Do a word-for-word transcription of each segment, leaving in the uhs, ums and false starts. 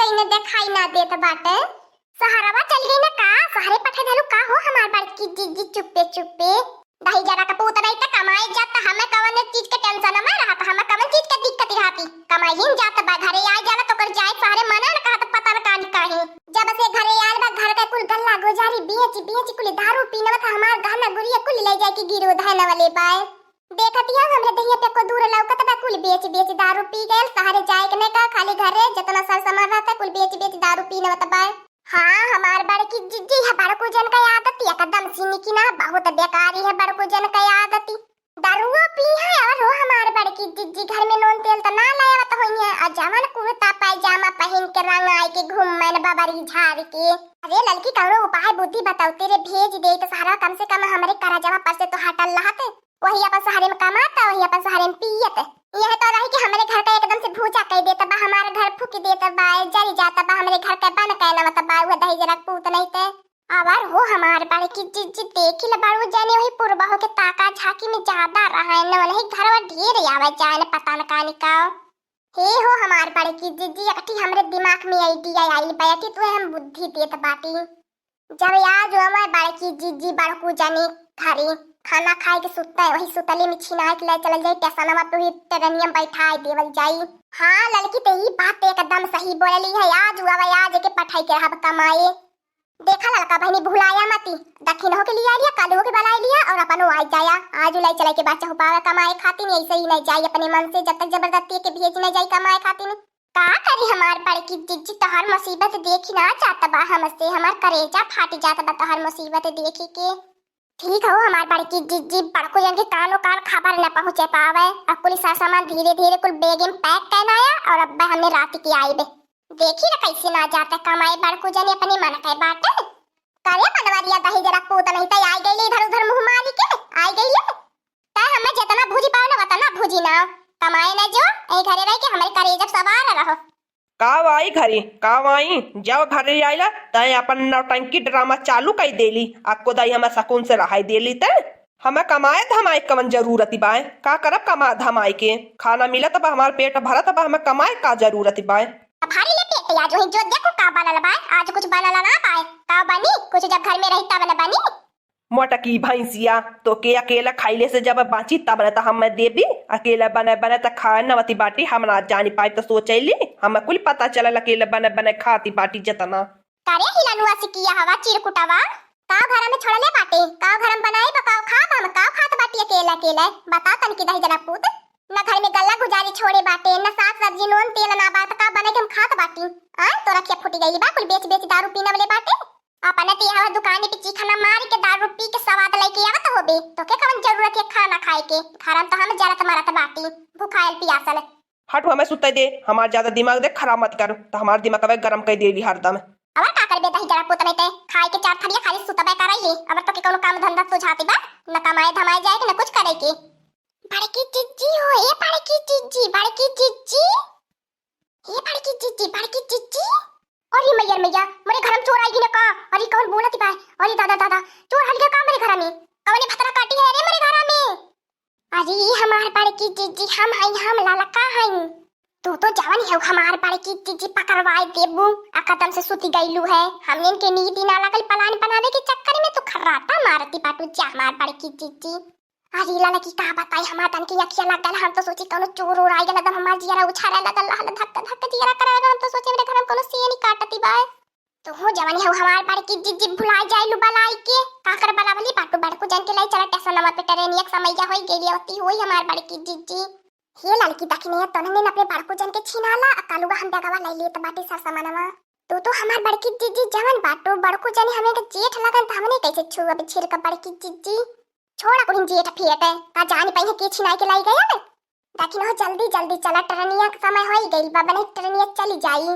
कहीं देखाई ना देत बाटे। सहरवा चल गई ना का? सहरे पठे धलू का हो हमार बड़की जिज्जी चुप्पे चुप्पे? दही जरा का पूत नहीं त कमाए जात, हमें कवन चीज के टेंशन में रहत, हमें कवन चीज के दिक्कत रहती? कमाई ही जात बा, घरे आ जाला तो कर जाए सहरे मना न कहत, पता न कानी काहे। जब से घरे आल बा घर के कुल गल्ला गुजारी बेच बेच कुल दारू पीनवत हमार गहना गुरिया कुल ले जाए के गिरो धन वाले बाय। देखत हिया हमरे दहिया पे को दूर लौकत बा, कुल बेच बेच दारू पी गयल, सहरे जाए के नहीं का, खाली घरे जितना सर सामान रहता कुल बेच बेच दारू पीनवत बा। हाँ, हमार बड़की जिज्जी है, बड़कू जन का आदत एकदम सीनी की ना, बहुत बेकारी है बड़कू जन का आदत। दारुओ पी है और हो हमार बड़की जिज्जी घर में नून तेल त ना लावत होई है, और जवन कुर्ता पैजामा पहन के रंग आए के घूम मन बबरी झाड़ के। अरे ललकी कौनो उपाय बुद्धि बताओ तेरे, भेज दे तो सहरवा कम से कम हमरे करजवा पर से तो हटल रहत। वही अपन सहरे में कमात, वही अपन सहरे में पियत। यह तो रही कि हमरे घर का एकदम से भूजा कई देत बा, हमार घर फूक देत बा, जरी जात बा, हमरे घर के बन के नवत बा, वह दही जरा पूत नहीं ते। अवर हो हमार बड़की जिज्जी देखी ल बड़ू जने वही पुरबा हो के ताका झाकी में ज्यादा रहा है, न वही घरवा ढेर आवे जाए न पता न कानी का। हे हो हमार बड़की जिज्जी, एकठी हमरे दिमाग में आइडिया आइल बा, एकठी तुहे हम बुद्धि देत बाटी। जब आज हमार बड़की जिज्जी बड़कू जानी घरे खाना खाए के सुतते, वही सुतली में छिनाए के ले चलल जाई, टेसनवा पे ही ट्रेनिया में बैठाए देवल जाई। हाँ ललकी, ते ई बात एकदम सही बोलली है। आज हुआ आज के पठाई के रहब कमाए। देखा ललका बहनी, भुलाया मती, दखिनहो के लिया लिया, कालुओ के बलाई लिया और अपनो आ जाया। आज उलाई चलाई के बाद चहुपावे कमाए खातिर, ऐसे ही नहीं जाई अपने मन से, जब तक जबरदस्ती के भेज नहीं जाई कमाए खातिर। का करी हमार बड़की जिज्जी, तोहार मुसीबत देखी ना जात बा हमसे, हमार करेजा फाट जात बा तोहार मुसीबत देखी के। ठीक हो हमार बड़की जिज्जी, बड़कू जन के कानो कान खबर न पहुँचे पावे। अब कुल सार सामान धीरे धीरे कुल बैग में पैक करना आया और अब हमने रात के आइबे। देखी ना कैसे ना जाते कमाए बड़कू जन अपने मन के बाटे। करे बनवा लिया दही जरा पूत नहीं तो आई गई इधर उधर मुँह मारी के आई गई। तै हमें जितना भूजी पावे ना उतना भूजी ना, कमाए ना जो, ए घरे रह के हमारे करेजा सवार रहो। का वाई घरे, का वाई, जब घरे आइला तै अपन नौटंकी ड्रामा चालू कई देली। अक्को दाई हमें सकून से रहाई देली तै। हमें कमाए धमाए कवन जरूरत बाय? का करब कमा धमाए के? खाना मिलत बा, हमार पेट भरत बा, हमें कमाए का जरूरत बाय? भारी ले पेट आज वही जो देखो का बनल बाय, आज कुछ बनल ना बाय। का बनी? कुछ जब घर में रही तब न बनी। मोटकी भैंसिया, तोके अकेला खइले से जब बाँची तब न त हमें देबी। अकेला बने बने त खाए नवती बाटी, हम ना जानी पाई त सोचैली, हमें कुल पता चलल अकेला बने बने खाती बाटी जतना। करे हिलनुआ सिकिया हवा चिरकुटवा, का घर में छोड़ले बाटे, का घर में बनाई बा, का खाब हम, का खात बाटी अकेला अकेला? बता तनकी दही जरा पूत, न घर में गल्ला गुजारी छोड़े बाटे, न साग सब्जी नून तेल ना बात, का बने के हम खात बाटी? आय तोरा खिया फूटी गई बा, कुल बेच बेच दारू पीने वाले बाटे। अपने तो यहाँ दुकान पे चिखना मार के दारू पी के स्वाद लेके आवत होबे, तोके कवन जरूरत है खाना खाए के? घर में तो हम जरत मरत बाटी, भुखायल पियासल। हट, हमें सुते दे, हमार ज्यादा दिमाग देख खराब मत कर, तो हमार दिमाग अबे गरम कर देली हरदम। अबर का करबे दही जरा पूत, नहीं ते खाए के चार थरिया खाली सुतबे करैली। अबर तोके कौनो काम धंधा सुझाती बा? न कमाए धमाए जाए के, न कुछ करे के। बड़की जिज्जी हो, ए बड़की जिज्जी, बड़की जिज्जी, ए बड़की जिज्जी, बड़की जिज्जी। अरे मैयर मैया, मोरे घर में चोर आई गई ना का? अरे कौन बोलत बा? अरे दादा दादा, चोर हल गया का मोरे घर में? कौने भतरा काटी है रे मोरे घर में? अरे, ई हमार बड़की जिज्जी हम हई, हम ललका हई। तू तो जवन है हमार बड़की जिज्जी पकड़वाए देबू, आ कदम से सुती गईलू है। हमने इनके नींद ना लगल, plan बनावे के चक्कर में तू खर्राटा मारती बाटू जा हमार बड़की जिज्जी। अरे ललकी का बताई, हमार तन की अखिया लग गल, हम तो सोची कौनो चोर उड़ आई गल, एकदम हमार जियरा उछाले लगल रहल, धक धक जियरा करे लगल, हम तो सोचे मेरे घर में कौनो सेनी काटती बा। तोहू जवन हऊ हमार बड़की जिज्जी भुला जाइलू बलाई के। काकर बलावली बाटू बड़कू जन के लाई चला टेसनवा पे, ट्रेनिया के समैया होई गइली होती होई हमार बड़की जिज्जी। हे ललकी दखिनिया, तोहने न अपने बड़कू जन के छीनाला, आ कालुआ हम बेगवा लाई लेत बाटी सर सामानवा। तू तो हमार बड़की जिज्जी जवन बाटू, बड़कू जन हमें के जेठ लगन त हमने कैसे छुअब छिरक बड़की जिज्जी। छोड़ा कुल जेठ फेट, का जानी पइहे के छिनाई के लाई गया। लेकिन हो जल्दी जल्दी चला, ट्रेनिया के समय होई गइल बा, बने ट्रेनिया चली जाई।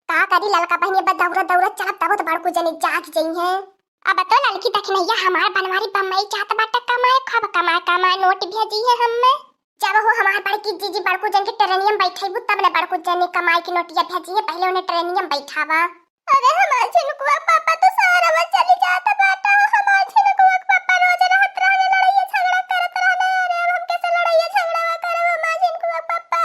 का करी ललका बहिनी, अब दौरा दौरा चलब तब तो बड़कू जने जाग जइहे। अब तो ललकी दखिनैया हमार बनवारी बम्बई जात बाटे कमाए, खूब कमाए कमाए नोट भेजी है हमें। जब हो हमार बड़की जिज्जी बड़कू जन के ट्रेनिया में बैठेबू तब न बड़कू जने कमाए के नोटिया भेजी है, पहले उन्हें ट्रेनिया में बैठावा। अरे हमार झिनकुआ पापा तो सहरवा चली जात बाटा, हमार झिनकुआ के पापा रोज रहत रहले लड़ाइया झगड़ा करत रहले। अरे अब हम कैसे लड़ाइया झगड़ा करब हमार झिनकुआ पापा?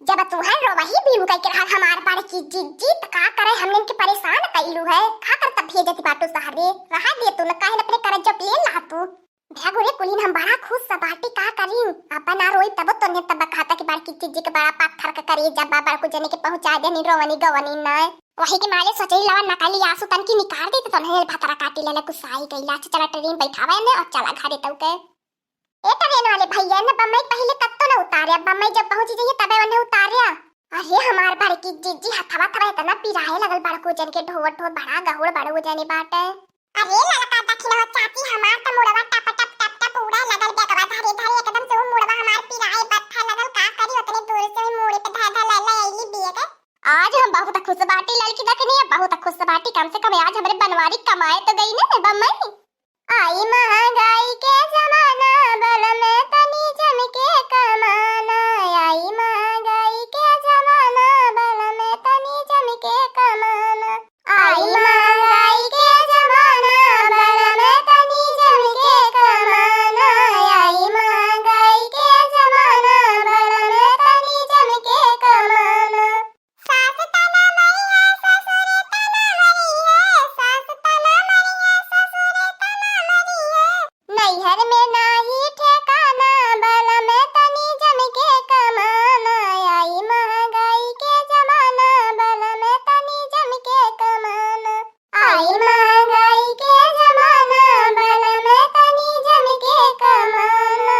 जब तू है रोवही बीम कइके रहल हमार बड़की जिज्जी, त का करे हमने के परेशान कइलू है। का कर तब भेजत बाटू सहरे, रहा दे तू न, काहे न अपने करज जब ले ला तू। भगुरे कुलिन हम बड़ा खुश स बाटी, का करी? अब ना रोई तब तोने तब कहता कि बड़की जिज्जी के बड़ा पत्थर के करेजा बा, बड़कू जने के पहुँचा देनी रोवनी गवनी न। वही के मारे सोचई लवा नकली आंसू तन की निकाल दे तो तोने भतरा काटी लेले गुस्साई गइला। अच्छा चला ट्रेन बैठावे ने और चला घरे तऊ के। ए ट्रेन वाले भैया, ने बम्बई पहिले कत्तो न उतारे, अब बम्बई जब पहुंची जाइए तबे उन्हें उतारे। अरे हमार बड़की जिज्जी, हथवा थवा इतना पिराए लगल बड़कू जन के, ढोवत ढोवत बड़ा गहुड़ बड़कू जने बाटे। अरे ललका दखिनवा चाची, हमार त मुड़वा टप टप टप टप उड़े लगल, बेगवा धरे धरे एकदम से वो मुड़वा हमार पिराए बत्था लगल, का करी उतने दूर से मुड़े पे धर धर ले ले अइली बेग। आज हम बहुत खुश बाटी ललकी दखिनिया, बहुत खुश बाटी, कम से कम आज हमरे बनवारी कमाए तो गई ना बम्बई। आई महंगाई के जमाना, बलम तनी जम के कमाना। आई महंगाई के जमाना, बलम तनी जम के कमाना। आई महंगाई के जमाना, बलम तनी जम के कमाना। आई महंगाई के जमाना, बलम तनी जम के कमाना। सास तना मरी है, ससुर तना मरी है, सास तना मरी है, ससुर तना मरी है। नैहर में नाही ठेकाना, बलम तनी जम के कमाना। आई महंगाई के जमाना, बलम तनी जम के कमाना। आई महंगाई के जमाना, बलम तनी जम के कमाना।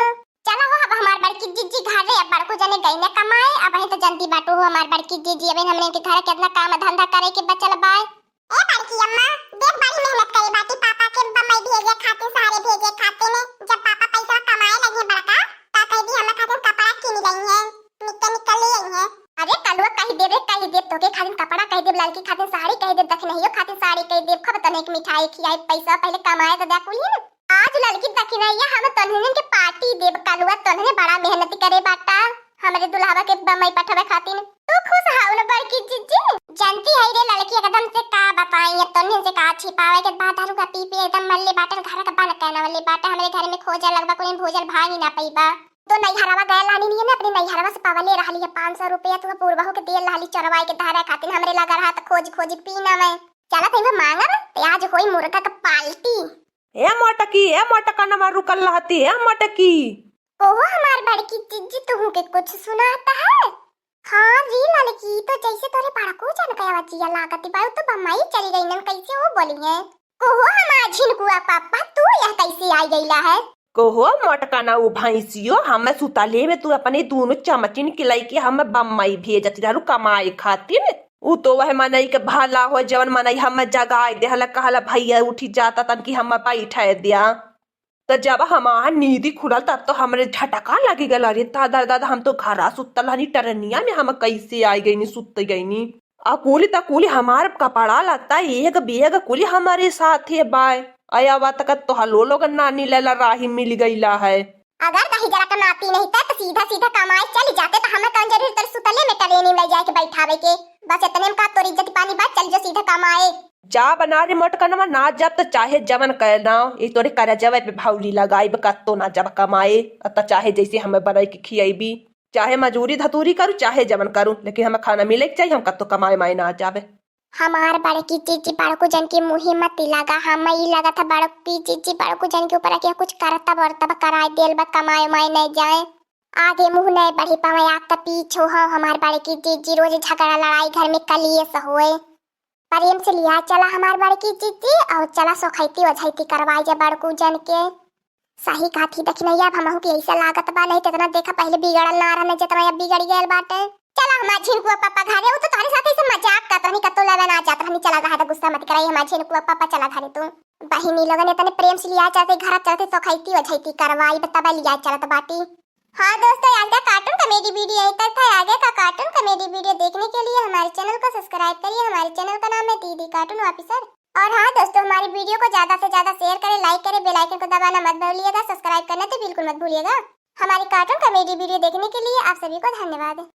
चला हो, अब हमार बड़की जिज्जी घरे, अब बड़कू जने गई ने कमाए, अब वहीं तो जनती बाटू हो हमार बड़की जिज्जी, अब हमने के घर कितना काम धंधा करे के बचल बाय। ए बड़की अम्मा, देख बड़ी मेहनत करे बाटी पापा के बम्बई भेजे खातिर, सहरे भेजे खातिर ने। जब पापा पैसा कमाए लगे बड़का, त कह दी हमें खातिर कपड़ा किन गई है, निकल निकल ले आई है। अरे कलुआ कह दे रे, कह दे तोके खातिर कपड़ा कह दे, लड़की खातिर साड़ी कह दे, दखिनहियो खातिर साड़ी कह दे, खूब तने एक मिठाई खियाई, पैसा पहले कमाए तो दे कुली। आज ललकी दखिनैया हम तोन्हन के पार्टी देब, कलुआ तोन्हने बड़ा मेहनत करे बाटा हमरे दुल्हवा के बम्बई पठावे खातिर। तू खुश हाउ न बड़की जिज्जी? जानती है रे ललकी एकदम से का बताई, ये तोन्हन से का छिपावे के बात, दारू का पी पी एकदम मल्ले बाटन, घर का बन कहना वाले बाटा, हमरे घर में खोजा लगबा, कोई भोजल भागी ना पईबा। तो नैहरवा गए लानी नहीं है ना, अपने नैहरवा से पावले रहली है पाँच सौ रुपया, तू पूर्वहू के दिए रहली चोरवाई के धरे खातिर, हमरे लगा रहा तो खोज खोज पी ना मैं। चला तैं मांगब, ते आज होई मुर्गा का पार्टी। ए मोटकी, ए मोटका, नमा रुकल रहती, ए मोटकी। ओहो हमार बड़की जिज्जी, तुहू के कुछ सुनाता है? हाँ री ललकी, तो जैसे तोरे बड़को जन के आवाजिया लागत बा, तो बम्बई चली गई नन, कैसे वो बोली है? ओहो हमार झिनकुआ पापा, तू यह कैसे आ गईला है? कोहो मोटका ना उ भैंसियो, हम सुतले में तू अपने दोनों चमचिन के लइके हम बम्बई भेजत रहलू कमाए खातिर। उ तो वह मनई के भला हो, जवन मनई हम जगाए देहला, कहला भैया उठी जाता तन की हम बैठे दिया। त जब हमार नींदी खुलल तब तो हमरे झटका लगी गल, अरे दादा दादा, हम तो घरा सुतल हनी, टरनिया में हम कैसे आई गईनी, सुत गईनी। आ कुली त कुली हमार कपड़ा लत्ता एक बेग कुली हमरे साथे बाय। अया बात का तोहलो लोग नानी लेला राही मिल गईला है। अगर दही जरा का नाती नहीं त, त सीधा सीधा कमाए चली जाते, त हमें कौन जरूरी तेरे सुतले में ट्रेन में ले जाए के बैठावे के। बस इतने में का तोरी इज्जत पानी बात, चल जो सीधा कमाए। जा बना रे मोटकनवा, ना जब त चाहे जवन कर ना, ये तोरे करजवे पे भौरी लगाई, कत्तो ना जब कमाए, त चाहे जैसे हमें बनाई के खियाई भी। चाहे मजूरी धतूरी करू, चाहे जवन करू, लेकिन हमें खाना मिले के चाहिए, हम कत्तो कमाए माए ना जावे। हमार बड़की जीजी बड़कू जन के मुँहे मती लगा, हम ई लगत है बड़की जीजी बड़कू जन के ऊपर के कुछ करतब वरतब कराए देल बा, कमाए माए नहीं जाए, आगे मुँह नहीं बढ़ी पावे, आप त पीछो हो हमार बड़की जीजी, रोज झगड़ा लड़ाई घर में कलेश होए। प्रेम से लिया चला हमार बड़की जीजी, और चला सोखैती ओझैती करवाई जा बड़कू जन के। सही कहत ही दखिनैया, अब हमहू के ऐसा लागत बा, नहीं त इतना देखा पहले बिगड़ल ना रहने, जितना अब बिगड़ गयल बाटे। चला हमार झिनकुआ पापा घरे, उ तो तोहरे साथे से मजाक करत रहनी, कत्तो लेवे ना जात रहनी। चला रहा दा, गुस्सा मत कराई हमार झिनकुआ पापा, चला घरे तू। बहिनी लोगन इतने प्रेम से लिया चलते, घर चलते सोखैती ओझैती करवाई, तब लिया चलत बाटी। हाँ दोस्तों, आज का cartoon comedy video यहीं तक था। आगे का cartoon comedy video देखने के लिए हमारे channel को subscribe करिए। हमारे channel का नाम है दीदी cartoon officer। और हाँ दोस्तों, हमारी video को ज्यादा से ज्यादा share करें, like करें, bell icon को दबाना मत भूलिएगा, subscribe करना तो बिल्कुल मत भूलिएगा। हमारी cartoon comedy video देखने के लिए आप सभी को धन्यवाद।